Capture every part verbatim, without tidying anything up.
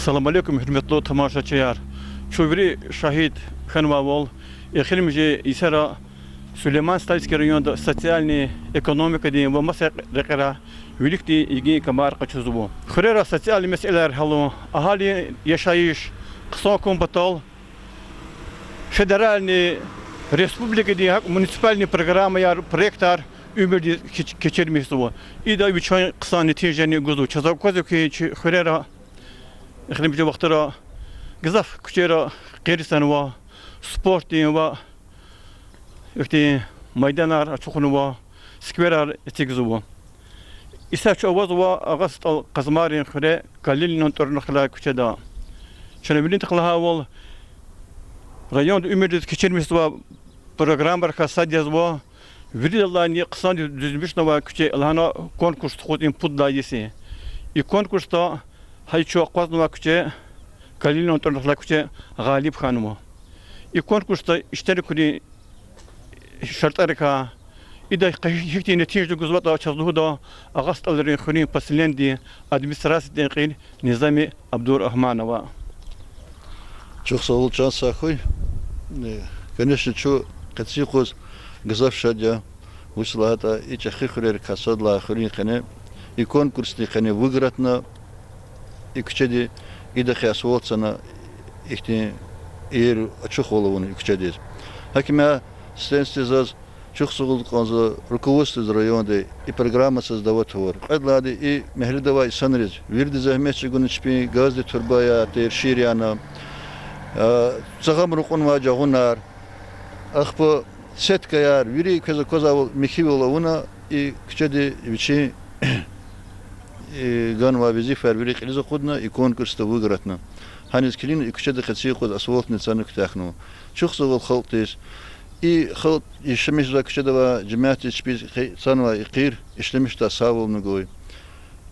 Салам алейкум, гьуьрметлу тамашачияр! Чун вири шагьид хьанвайвал, эхиримжи йисара Сулейман-Стальский районда социальный, экономикадин ва маса рекьера виликди йигин камар къачузва. Хуьрера социальный месэлаяр гьялун, агьалийрин яшайиш хъсан хьун патал федеральный, республикадин, гьакӀ муниципальный программаяр, проектар уьмуьрдиз кеч-, кечирмишзава. Ида вичин хъсан нетижани гузва. Чаз аквазва хьи, чи хуьрера, эхиримжи вахтара гзаф куьчейра къирсанва, спортдин ва ихьтин майданар ачухнава, скверар эцигзава. Исятда чун авазва Агъа СтӀал Къазмайрин хуьре, Калининан тӀварунихъ галай куьчеда. Чна виридахъ лагьайвал, районда уьмуьрдиз кечирмишзавай программайрикай сад язва, виридалайни хъсандиз дуьзмишнавай куьче лагьана конкурс тухуз и пуд лагьай йис я. И конкурсда гьа и чун акъвазнавай куьче, Калининан тӀварунихъ галай куьче гъалиб хьанва. И конкурсда иштиракунин шартӀарикай, ида гьихьтин нетижа гузватӀа, чаз лугьуда Агъа СтӀалрин хуьруьн поселенидин администрациядин кьил Низами Абдурагьманова. Чухсагъул, чан сагъ хьуй. Э, конечно, чун къенин юкъуз гзаф шад я. Вучиз лагьайтӀа и чӀехи хуьрерикай сад лагьай хуьруьн къене и конкурсдин къене выигратна, и куьчеди идахъ асфальт цана, ихьтин иер ачухвал авуна и куьчедиз. Гьакимя сенсди заз чухсагъул кӀанзава руководстводиз районди, и программа цаз дават авур. Кьвед лагьайди, и мягьледа авай инсанриз, вирида зегьмет чӀугуна, чпин газдин турбаяр тир шир яна, а, цагъамра кьунвай жагъунар, ахпа сеткаяр, вири квез аквазвайвал михьивал авуна, и куьчеди вичин, э, ганвай везифаяр вири кьилиз акъудна, и конкурсда выигратна. Гьаниз килигна и куьчеда къенин юкъуз асфальтни цана куьтягьнава. Чухсагъул халкьдиз, и халкь ишлемишзавай куьчеда авай жемятдиз, чпиз къе-, цанвай и къир ишлемишдай сагъвални гуй.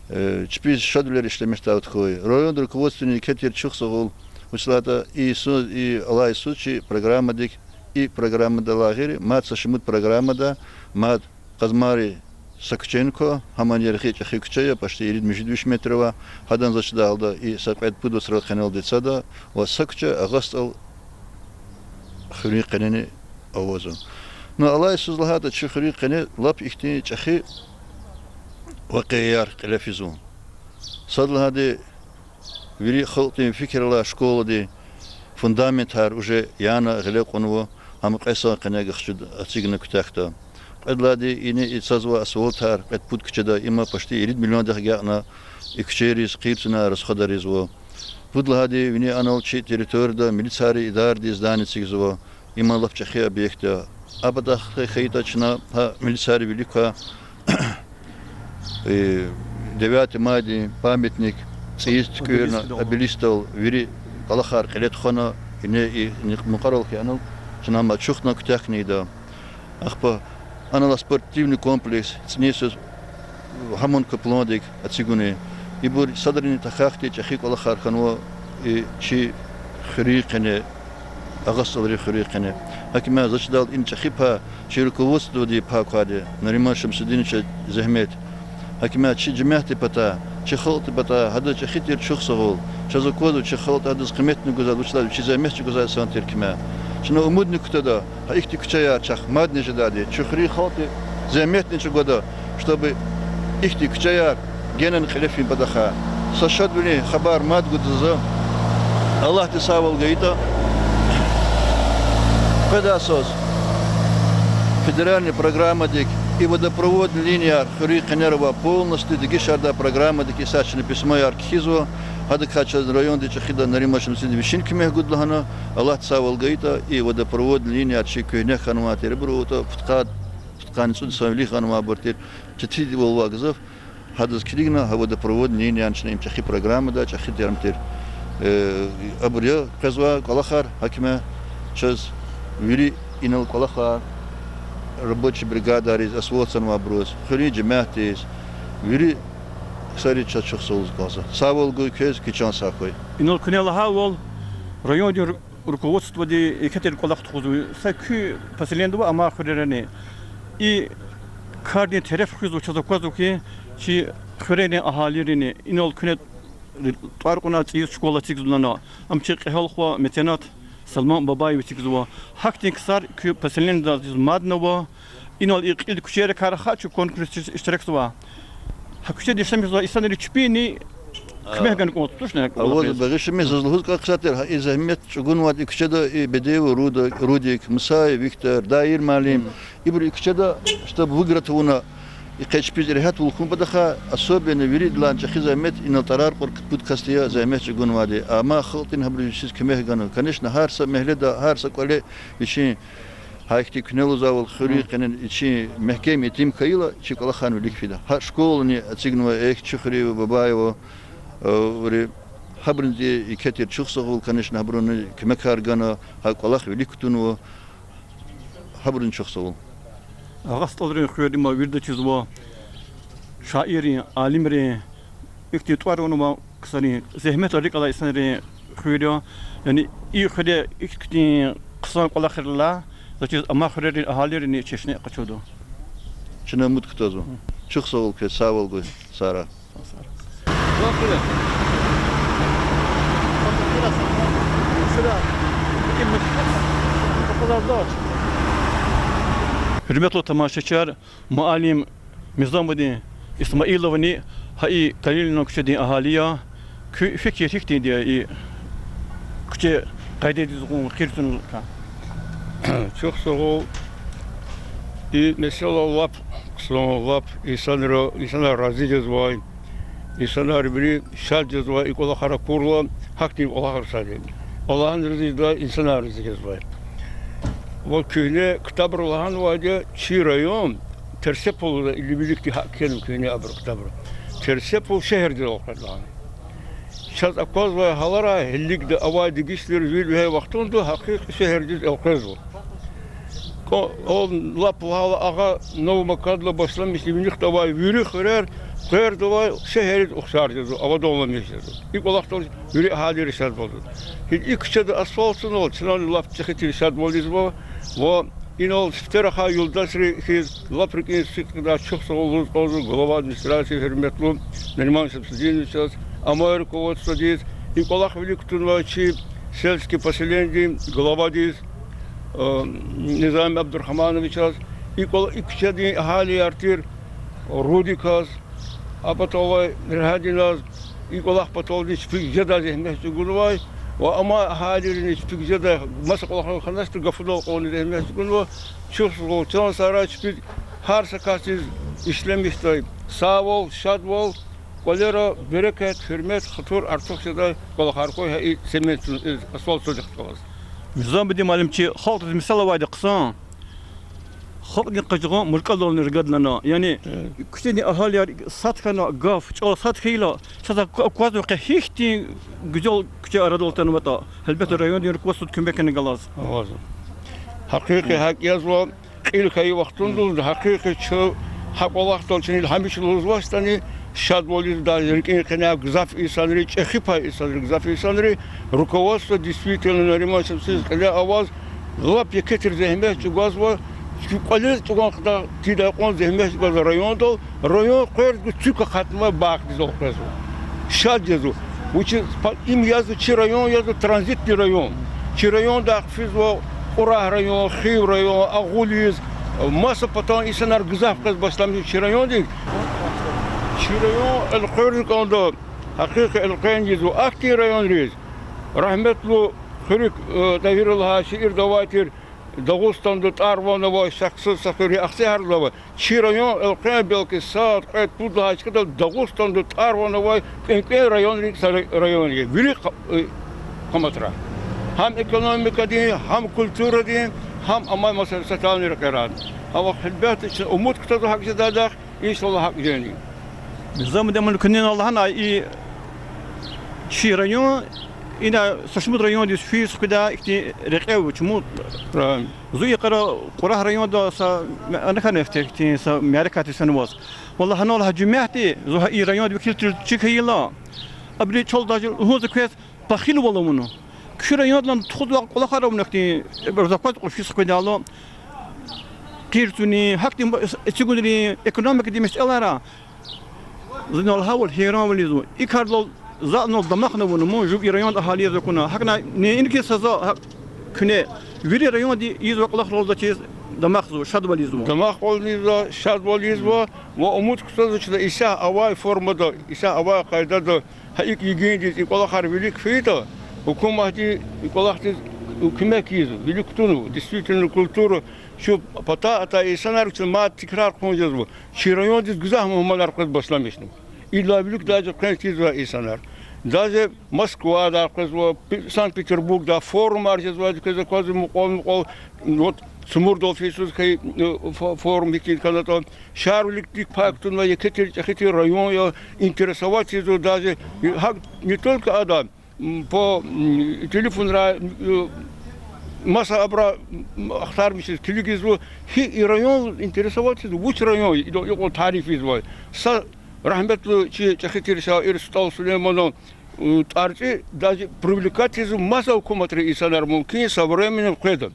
Э, чпиз шадвилер ишлемишдайвал хьуй. Райондин руководствони еке тир, чухсагъул. Вучиз лагьайтӀа и йисуз, и алай йисуз чи программадик, и программадилай гъейри мад са шумуд программада, мад Къазмайри са куьчени ква, гьамни яргъи чӀехи куьче я, почти ирид-муьжуьд виш метр ава, гьадан, заз чидайвал, и са кьвед-пуд вацралди къенелди цада, ва са куьче Агъа СтӀал хуьруьн къенени авазва. Ну, алай йисуз лагьайтӀа, чи хуьруьн къене лап ихьтин чӀехи вакъиаяр кьиле физва. Сад лагьайди, вири халкьдин фикирдилай школадин фундаментар уже яна гъиле кьунва, гьам кьве йисан къене гахчуд эцигна куьтягьда. Кьвед лагьайди, ина и цазвай асфальтар кьвед-пуд куьчеда, има почти ирид миллиондихъ агакьна и куьчейриз, къир цунай расходар ийизва. Пуд лагьайди, вини анал чи территорияда милицийрин идарадин здание эцигзава. Има лап чӀехи объект я. А патахъ хьайитӀа, чна гьа милицийрин вилик квай Э, девятый майдин памятник цӀийиз туькӀуьрна, обелискдал, обелискдал вири кӀвалахар кьиле тухвана, ине и ни-, мукьварал хьи анал, чна ам ачухна куьтягьна ида. Ахпа анал спортивный комплекс цӀинин йисуз гьамни куь пландик эцигуни. Ибур садрани тахьайтӀа чӀехи кӀвалахар хьанва и чи хуьруьн къене, Агъа СтӀалрин хуьруьн къене. Гьакимя, заз чидайвал, ина чӀехи пай чи руководстводин пай квайди, Нариман Шамсудиновича зегьмет. Гьакимя, чи жемятдин патай, чи халкьдин патай гьадаз чӀехи тир, чухсагъул. Чаз аквазва, чи халкь гьадаз къиметни гузвайди, вучиз лагьайтӀа вичи зегьмет чӀугвазвай инсан тир кимя. Чна умудни кутада, гьа ихьтин куьчеяр чахъ мадни жедайди, чи хуьруьн халкьди зегьметни чӀугвада, чтобы ихьтин куьчеяр генани кьиле фин патахъай. Са шадвилин хабар мад гуда заз, Аллагьди сагъвал гайитӀа, къведай йисуз федеральный программадик и водопроводный линияр хуьруьн къенера авай полностью дегишардай программадик исятда чна письмояр кхьизва, гьадакай чаз райондин чӀехида Нариман Шамсудиновича вичин куьмек гуда лагьана, Аллагьди сагъвал гайитӀа, и водопроводный линияр чи куьгьне хьанвай тир, ибур аватӀа пудкъад, пудкъанни цӀуд йисан вилик гъанвайбур тир, четинвал авай гзаф, гьадаз килигна, гьа водопроводный линияни чна им чӀехи программада, чӀехи терм тир. Э, абур я къвезвай кӀвалахар, гьакимя, чаз вири инал кӀвалахар, рабочий бригадариз, асфальт цанвайбуруз, хуьруьн жемятдиз, вири ксариз чаз чухсагъул лугьуз кӀанзава. Сагъвал гуй квез, куь чан сагъ хьуй. Инал куьне лагьайвал, райондин ру-, руководстводи еке тир кӀвалах тухузва. Са куь поселенида ва амай хуьрерани и кардин тереф хуьзва, чаз аквазва хьи, чи хуьрерин агьалийрини инал куьне ТӀвар кьуна цӀийиз школа эцигзавай лагьана. Ам чи кьегьал хва, меценат Салман Бабаев эцигзава. Гьахьтин ксар куь поселениедиз мадни ава. Инал и кьилди куьчейрикай рахай чун конкурсда иштиракзава. Гьа куьчеда ишлемишзавай инсанри чпини куьмек гана кӀанзава, тушни? Аваз багъишламиш, заз лугьуз кӀан хъсан тир, гьа и зегьмет чӀугунвайди и куьчеда, и Бедиев Руда-, Рудик, Мусаев Виктор, Даир муаллим. Ибуру и куьчеда, чтоб выиграть авуна, и къе чпиз регьятвал хьун патахъай, особенно виридалайни чӀехи зегьмет, инал тӀварар кьур пуд касди я зегьмет чӀугунвайди. Амма халкьдин гьабуруз вичиз куьмек гана. Конечно, гьар са мягьледа, гьар са кӀвале вичин гьа ихьтин куьне лугьузвайвал хуьруьн къене вичин мягькем итим хьайила, чи кӀвалахарни вилик фида. Гьа школани эцигнавай эхь Чухриева, Бабаева, э, вири. Гьабурузни еке тир чухсагъул, конечно, гьабуруни куьмекар гана, гьа кӀвалах вилик кутунва. Гьабуруни чухсагъул. Агъа СтӀалрин хуьр им вирида чизва, шаиррин, алимрин, ихьтин тӀвар авунвай ксарин, зегьметдал рикӀ алай инсанрин хуьр я. Яни и хуьре ихьтин хъсан кӀвалахрилай, заз чиз, амай хуьрерин агьалийрини чешне къачуда. Чна умуд кутазва. Чухсагъул квез, сагъвал гуй, сара. Гьуьрметлу тамашачияр, муаллим Мизамудин Исмаиловани гьа и Калининан куьчедин агьали я. Куь фикир гьихьтинди я и куьче къайдадиз гъун, къирцун кар? Чухсагъул. И месэла лап хъсан, лап инсанра, инсанар рази жезвай, инсанар вири шад жезвай и кӀвалахар акурла, гьахьтин кӀвалахар сад я. Аллагьни рази жедай, инсанар рази жезвай. Ва куьгьне ктабра лагьанвайди я, чи район Терсепулда, или виликди гьакӀ кхьенва куьгьне абуру ктабра, Терсепул шегьердиз элкъведа лагьана. Чаз аквазвай гьаларай, гьелелигда авай дегишвилер вил вегьей вахтунда гьакъикъи шегьердиз элкъвезва. Кьван, о, лап лагьайла, агъа Новомакадилай башламишна винихдавай вири хуьрер къвердавай шегьердиз ухшар жезва, авадалмиш жезва. И кӀвалахдал вири агьалийри шадвалзава. Гьа и куьчеда асфальт цунал чна лап чӀехи тир шадвал ийизва ва инал сифте рахай юлдашри хьиз лап рикӀин сидкьидай чухсагъул лугьуз кӀанзава глава администрации гьуьрметлу Нариман Шамсудиновичаз, амай руководстводиз, и кӀвалах вилик кутунвай чи сельский поселениедин главадиз, э, Низами Абдурагьмановичаз, и кӀвал-, и куьчедин агьалияр тир Рудиказ, а паталай Регьятдиназ, и кӀвалах патални чпик жедай зегьмет чӀугунвай ва амай агьалийрини чпик жедай маса кӀвалахрал хьаначтӀа гафунал кьванни зегьмет чӀугунва. Чухсагъул, чан сагърай чпиз, гьар са касдиз ишлемишдай. Сагъвал, шадвал, кӀвалера берекат, гьуьрмет, хатур артух жедай кӀвалахар хьуй гьа и цемент, э, асфальт цадахъ галаз. Мизамудин муаллим, чи халкьдиз мисал авайди хъсан. Халкьдин къажгъан муркӀадални рагад лагьана. Яни куьчедин агьалияр сад хьана, гаф, чӀал сад хьайила, чаз аквазва къе гьихьтин гуьзел куьче арадал атанватӀа. Гьелбетда, райондин руководстводи куьмек гана галаз. Гьакъикъи гьакӀ язва, кьил хьайи вахтунда гьакъикъи чун гьа кӀвалахдал чун гьамиша лугьузвачтӀани, шадвал ийидай рикӀин къене гзаф инсанри, чӀехи пай инсанри, гзаф инсанри, руководство действительно Нариман Шамсудиновичаз кьиле аваз, лап еке тир зегьмет чӀугвазва, чун кӀвализ чӀугван хда тийидай кьван зегьмет чӀугвазва райондал, район къвердгуз цуьк акъатнавай бахтдиз элкъвезва. Шад жезва. Вучиз па-, им язва, чи район язва транзитный район. Чи райондай хъфизва Кьурагь район, Хив район, Агъулиз, маса патан инсанар гзаф къвез башламишзава чи райондик. Чи район элкъвер кӀанда, гьакъикъи элкъвен жезва ахьтин районриз. Рагьметлу хуьруьк, э, Тагьира лагьай шиирда авай тир: Дагъустанда тӀвар-ван авай, шахсуз са хуьр я Ахцегьардилай авай. Чи район элкъвен, белки сад, кьвед, пуд лагьай чкадал Дагъустанда тӀвар-ван авай кӀвенкӀвен районрин са рай-, район я вири къа-, э, къаматра. Гьам экономикадин, гьам культурадин, гьам амай маса-, сатани рекьерай. Гьавахъ гьелбетда чна умуд кутазва гьакӀ жедайдахъ, иншаллагь, гьакӀ жени. Мизамудин муаллим, куьне лагьана, и чи район ина са шумуд райондиз физ хкведай ихьтин рекье ава чумуд. Зун йикъара Кьурагь районда са м-, ана хьана ихьтин, ихьтин са мярекатдиз фенваз. Валлагь, гьанал гьа жуьмятди, зун гьа и районда векилрин чка хьайила, абуру чал даже лугьузва квез пахилвал авуна. Куь райондилай тухузвай кӀвалахар авуна ихьтин, абуруз акваз кьван физ хкведайла, къирцунин, гьахьтин эцигунрин, экономикадин месэлайра. Зун лагьайвал, гьейранвал ийизва. И кардал За анал дамахна вуна, мун жув и районда агьализ акуна. ГьакӀ хьана, ни инки са за гьакӀ куьне, вири районди ийизвай кӀвалахралди заз чиз дамахзава, шадвал ийизва. Дамахвал ийизва, шадвал ийизва, ва умуд кутазва чна исятда авай формада, исятда авай къайдада, гьа икӀ йигиндиз и кӀвалахар вилик фейитӀа, гьукуматди и кӀвалахдиз куьмек ийизва, вилик кутунва, действительно, культура, чун патай атай инсанар, чна мад тикрар хъувун жезва, чи райондиз гзаф мугьманар къвез башламишнава. Идалай вилик даже хъвен тийизвай инсанар. Даже Москвадай къвезва, Пе-, Санкт-Петербургдай форумар жезвайди квез аквазва мукьвал-мукьвал, вот, Цумурдал фейи йисуз хьайи, э, фо-, форум гьикӀ хьанатӀа, Шарвиликди пай кутунвай еке тир чӀехи тир район я, интересовать ийизва даже, э, гьакӀ не только ада, м, по, м, телефонрай, э, маса абурай, м, ахтармишиз килигзава, гьи и район интересовать ийизва, вуч район я, и-, икьван тариф ийизвай. Са рагьметлу чи чӀехи тир шаир СтӀал Сулейманан, э, тӀварцӀи даже привлекать ийизва маса гьукуматрин инсанар, мумкин, со временем къведа.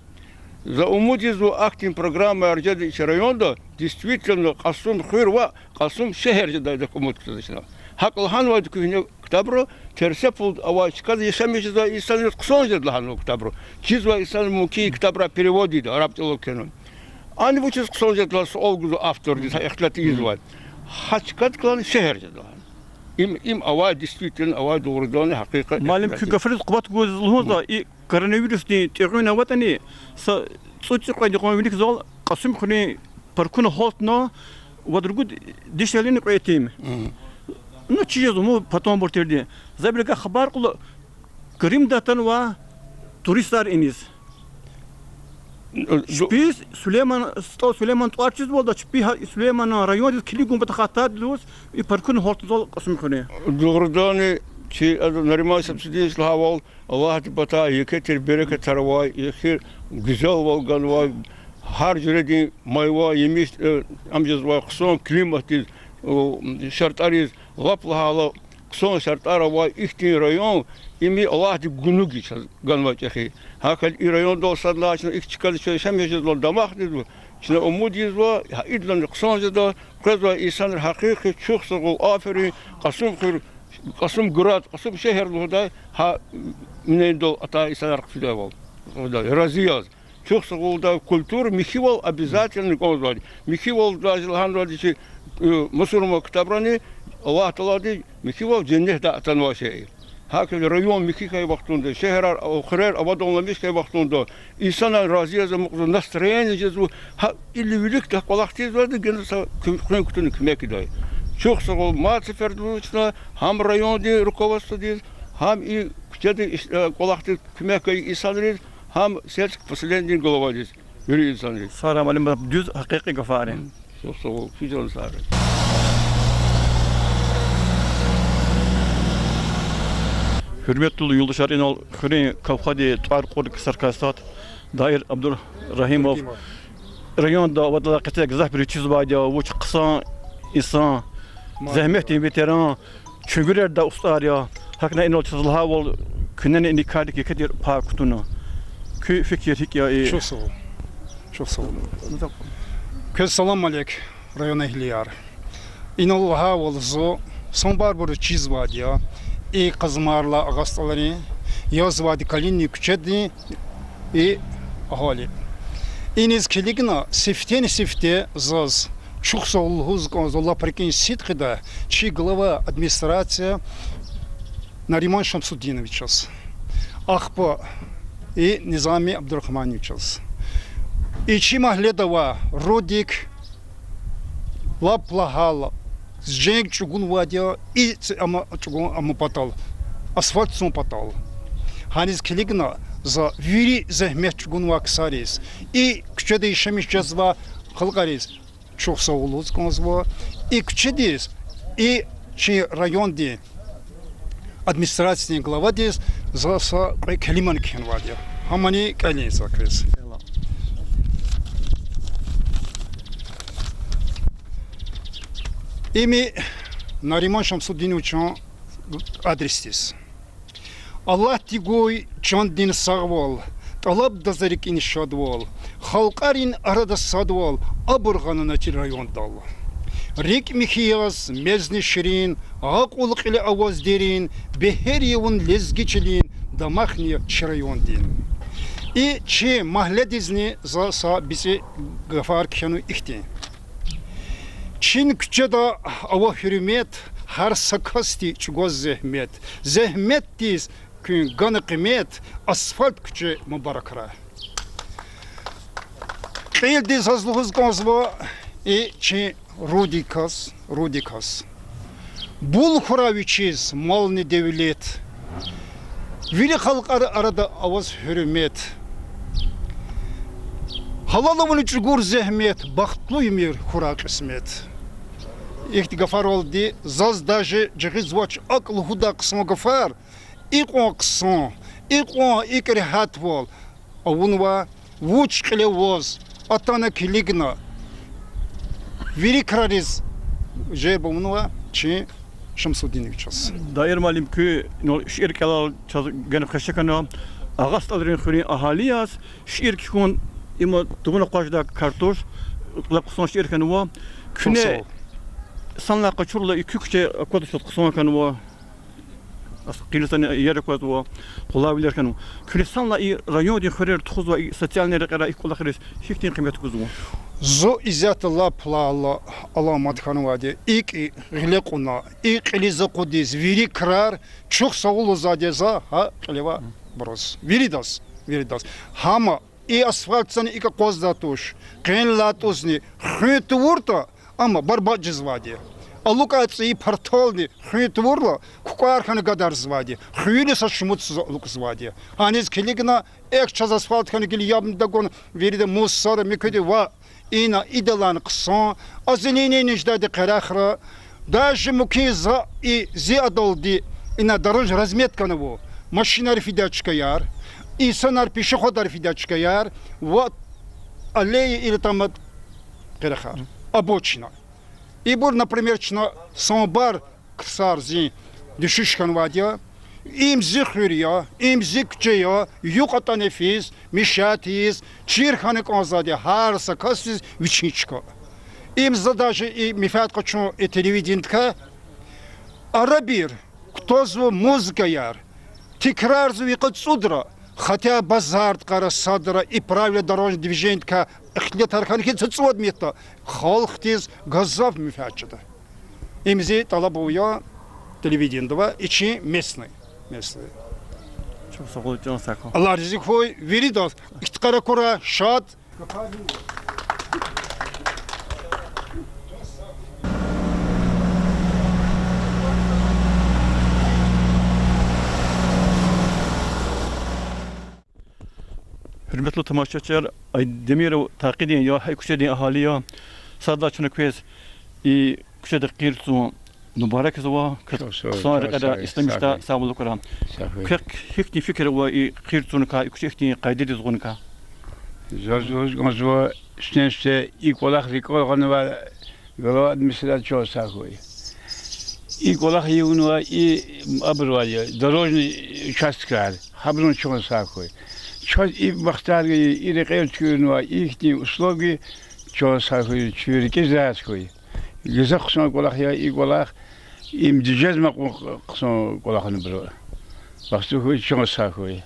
За умуд ийизва, ахьтин программаяр жеда чи районда, действительно, Кьасумхуьр ва Кьасумшегьер жеда, идак умуд кутазва чна. ГьакӀ лагьанвайди куьгьне ктабра, терсепул авай чкада яшамиш жезвай инсанриз хъсан жеда лагьанва ктабра. Чизвай инсанри мумкин ктабрай перевод ийида, араб чӀалал кхьенва. Ана вучиз хъсан жеда лагьана суал гузва автордиз, гьа ихтилат ийизвай. Гьа чкада лагьана шегьер жеда лагьана. Им, им авай действительно, авай дугъриданни гьакъикъат. Муаллим, куь гафариз къуват гуз лугьузва, и коронавирусдин тӀегъуьн аватӀани, са цӀуд-цӀикьвед йикъан виликзал Кьасумхуьруьн паркуна гьалтна вад-ругуд дишегьлини кьве итим. Ну, чиз жез умуд патанбур тирди. За виликай хабар кьуна, Крымдай атанвай туристар иниз. Чпи Сулейман, СтӀал Сулейманан тӀвар чизвалда, чпи гьа Сулейманан райондиз килигун патахъай тадиз лугьуз, и паркуна гьалтзава Кьасумхуьруьн. Дугъриданни, чи ада Нариман Шамсудинович лагьайвал, Аллагьдин патай еке тир берекатар авай, эхир гуьзелвал ганвай, гьар жуьредин майва, емиш, э, ам жезвай хъсан климатдиз, э, шартӀариз, лап лагьайла, хъсан шартӀар авай ихьтин район, им Аллагьди гунуг я чаз ганвай чӀехи. ГьакӀ хьайила и райондал сад лагьай чна икӀ чкада чун яшамиш жезвайла дамахдизва, чна умуд ийизва, гьа идалайни хъсан жеда, къвезвай инсанри гьакъикъи чухсагъул, аферин, Кьасумхуьр, Кьасумгурад, Кьасумшегьер лугьудай, гьа мнениедал атай инсанар хъфидайвал. Рази яз. Чухсагъулда культура михьивал обязательно кӀанзавайди. Михьивал даже лагьанвайди чи, э, мусурман ктабрани, Аллагь Таалади михьивал женнетдай атанвай шей. ГьакӀ хьайила район михьи хьайи вахтунда, шегьерар, хуьрер абадалмиш хьайи вахтунда, инсанар рази яз амукьзава, настроение жезва, гьа, или виликдай кӀвалах тийизвайди гена са куь-, хуьн кутуна куьмек ийидай. Чухсагъул мад сеферда лугьуз чна гьам райондин руководстводиз, гьам и куьчедин иш-, э, кӀвалахдиз куьмек гайи инсанриз, гьам сельский поселенидин главадиз, вири инсанриз. Сагърай, муаллим, дуьз гьакъикъи гафар я. Чухсагъул, чан сагърай. Гьуьрметлу юлдашар, инал хуьруьн кавхадин тӀвар кьур ксарикай сад Даир Абдурагьимов. Районда вад лагьай къеце гзафбуруз чизвайди я, вуч хъсан инсан, зегьметдин ветеран, чуьнгуьрердай устӀар я. ГьакӀ хьана инал чаз лагьайвал, куьнени и кардик еке тир пай кутуна. Куь фикир гьикӀ я и? Чухсагъул. Чухсагъул. Квез салам алейк, районэгьлияр. Инал лагьайвал, зун санбарбуруз чизвайди я и Къазмайрилай Агъа СтӀалрин, язвайди Калинин куьчедин и агьали. Иниз килигна сифтени-сифте заз чухсагъул лугьуз кӀанзава лап рикӀин сидкьидай чи глава администрации Нариман Шамсудиновичаз, ахпа и Низами Абдурагьмановичаз. И чи магьледа авай родик лап лагьайла женг чӀугунвайди я, и ц-, ам чӀугун ам патал, асфальт цун патал. Гьаниз килигна за вири зегьмет чӀугунвай ксариз, и куьчеда яшамиш жезвай халкьариз чухсагъул лугьуз кӀанзава, и куьчедиз, и чи райондин администрациядин главадиз за са кьве келимани кхьенвайди я. Гьамани кӀелин за квез. Им Нариман Шамсудиновичан адресдиз. Аллагьди гуй чандин сагъвал, тӀалабда за рикӀин шадвал, халкьарин арада садвал, абур гъана на чи райондал. РикӀ михьи яз, мезни ширин, акьул кьиле аваз дерин, бегьер я вун лезги чилин, дамахни я чи райондин. И чи магьледизни за са бицӀи гафар кхьенва ихьтин. Чин куьчеда ава гьуьрмет, гьар са касди чӀугваз зегьмет. Зегьметдиз куьн гана къимет, асфальт куьче мубаракрай. Кьилди заз лугьуз кӀанзава и чи рудиказ, рудиказ. Бул хьурай вичиз мални девлет. Вири халкьар арада аваз гьуьрмет. Гьалал авуна чӀугур зегьмет, бахтлу уьмуьр хьурай кьисмет. Ихьтин гафаралди заз даже жагъизвач акӀ лугьудай хъсан гафар, икьван хъсан, икьван икӀ регьятвал авунва, вуч кьиле ваз, атана килигна, вири крариз жерб авунва чи Шамсудиновичаз. Даир муаллим, куь, ну, шиир кӀелай чаз гена хвеши хьана, Агъа СтӀалрин хуьруьн агьали яз шиир кхьун, има тавуна къважда кар туш, лап хъсан шиир хьанва. Куьне санлай къачурла и куь куьче аквадач, чаз хъсан хьанва. Ас къилицани иер аквазва, къулайвилер хьанва. Куьне санлай и райондин хуьрер тухузвай и социальный рекьера и кӀвалахриз гьихьтин къимет гузва? Зун исятда лап лала аламат хьанвайди я, икӀ гъиле кьуна, и кьилиз акъудиз вири крар чухсагъул лугьузвайди я за гьа кьилевайбуруз. Виридаз, виридаз. Гьама и асфальтдани икӀ акъваздай туш, къенлай тӀузни хуьн тавуртӀа, амма барбатӀ жезвайди я. АлукӀай цӀийи партални хуьн тавурла, кукӀвар хьана гадарзавайди я, хуьнини са шумудзава алукӀзавайди я. Гьаниз килигна, эхь, чаз асфальт хьана гила яб тагун, вирида мусор, муькуьди ва ина идалайни хъсан, озеленение жедайди къерехра, даже муькуь за и зи адалди ина дорожная разметка ава, машинар фидай чкаяр, инсанар, пешеходар фидай чкаяр ва аллея или там къерехар, обочина. Ибур, например, чна самбар ксар зи дуьшуьш хьанвайди я. Им зи хуьр я, им зи куьче я, юкь атӀана физ, мешать ийиз, чир хьана кӀанзавайди я гьар са касдиз вичин чка. Им за даже и менфят къачун и телевиденидикай, арабир кутазва музыкаяр, тикрарзава йикъа цӀудра, хотя базардин къара садра и правила дорожного движениедикай ихтилатар хьана хьи, цацӀувад метта халкьдиз гзаф менфят жеда. Им зи тӀалаб я телевиденидивай, и чи местный, местный. Чухсагъул, чан сагъ хьуй. Аллагь рази хьуй виридаз, ифтикьар акурай, шад. Гьуьрметлу тамашачияр, Айдемиров Такьидин я, гьа и куьчедин агьали я. Сад лагьай чна квез и куьчеда къир цун мубаракзава, квез хъсан рекьера, ислам ишда сагъвал акурай. Квехъ гьихьтин фикир ава и къир цуникай, и куьче ихьтин къайдадиз гъуникай? Заз лугьуз кӀанзава, сифте-сифте и кӀвалах рикӀел гъанвай глава администрации чан сагъ хьуй. И кӀвалах авунвай и абурувай я, дорожный участкар, гьабурун чан сагъ хьуй. Чаз и бахтар, и рекьел туькӀуьрнавай ихьтин услуги, чан сагъ хьуй, чуьн рикӀиз регьят хьуй. Гзаф хъсан кӀвалах я и кӀвалах, им дижезма кьван хъсан кӀвалах авунвайбуру. Бахтур хьуй, чан сагъ хьуй.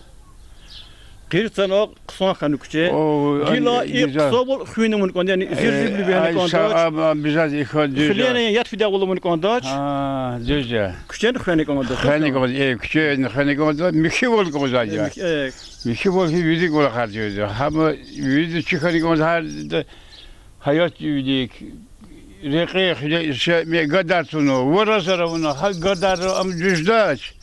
Къир цана хъсан хьана куьче. Гила и хъсанвал хуьн авуна кӀанда, яни зиржибли вегьена кӀандач. Хуьлена яд фидайвал авуна кӀандач. Куьчени хвена кӀанда. Хвена кӀанда, э, куьчени хвена кӀанда, михьивал кӀанзавайди я. Михьивал хьи вири кӀвалахар жеда. Гьама вирида чир хьана кӀанда, гьар гьаятдин вилик, рекье хуьре, ше-, ме гадар туна, варазар авуна, гьа гадарра ам дуьжедач,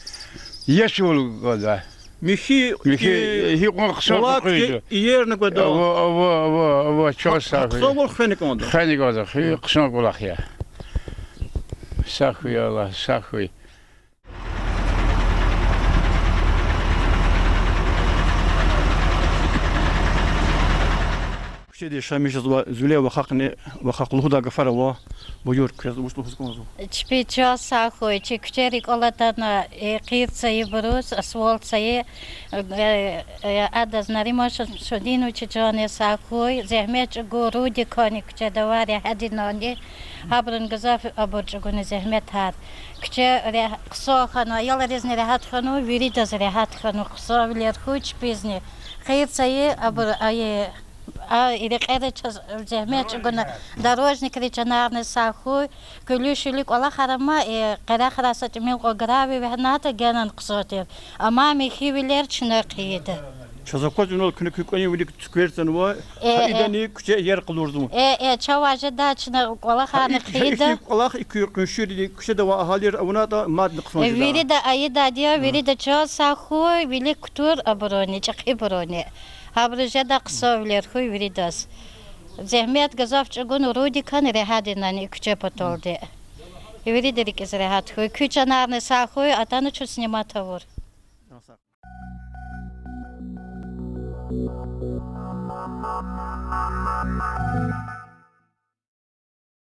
яшвал гада. Михьи, михьи, гьикьван хъсан кӀвалах къуьн жеда. Иерна гада. Ава, ава, ава, ава, чан сагъ хьуй. Хъсанвал хвена кӀанда. Хвена кӀанда, хи-, хъсан кӀвалах я. Сагъ хьуй, Аллагь, сагъ хьуй. Иди шамиш жезва, Зуьле вахакни, вахак лугьудай гафар ава, буюр, квез вуч лугьуз кӀанзава? Чпи чаз сагъ хьуй, чи куьче рикӀел атана, э, хъир цайибуруз, асфальт цайи, э, э, адаз Нариман Шамсудиновича чан сагъ хьуй, зегьмет чӀугун, Рудикани куьчеда авай регьятдинани, гьабурун гзаф абур чӀугуна зегьметар. Куьче ре-, хъсан хьанва, аялризни регьят хьанва, виридаз регьят хьанва, хъсанвилер хьуй чпизни. Хъир цайи абур, ай, а, и рекьера чаз зегьмет чӀугуна, дорожникри чанарни сагъ хьуй, куьлуь-шуьлуь кӀвалахар ама, э, къерехрай са тӀимил кьван гравий вегьенайтӀа генани хъсан тир. Амма михьивилер чна хъийида. Чаз аквазва, инал куьне куь кӀвалин вилик цуьквер цанва, э, гьа идани куьче иер къалурзава. Э, э, чавай жедай чна кӀвалахарни хъийида. Ихьтин кӀвалах, икуь къуншийрин куьчеда авай агьалийри авунатӀа мадни хъсан жеда. Вирида айидайди я, вирида чан сагъ хьуй, вилик кутур абуруни, чӀехибуруни. Гьабуру жедай хъсанвилер хьуй виридаз. Зегьмет гзаф чӀугуна Рудикани регьятдинани и куьче паталди. Вирида рикӀиз регьят хьуй. Куь чанарни сагъ хьуй, атана чун снимать авур.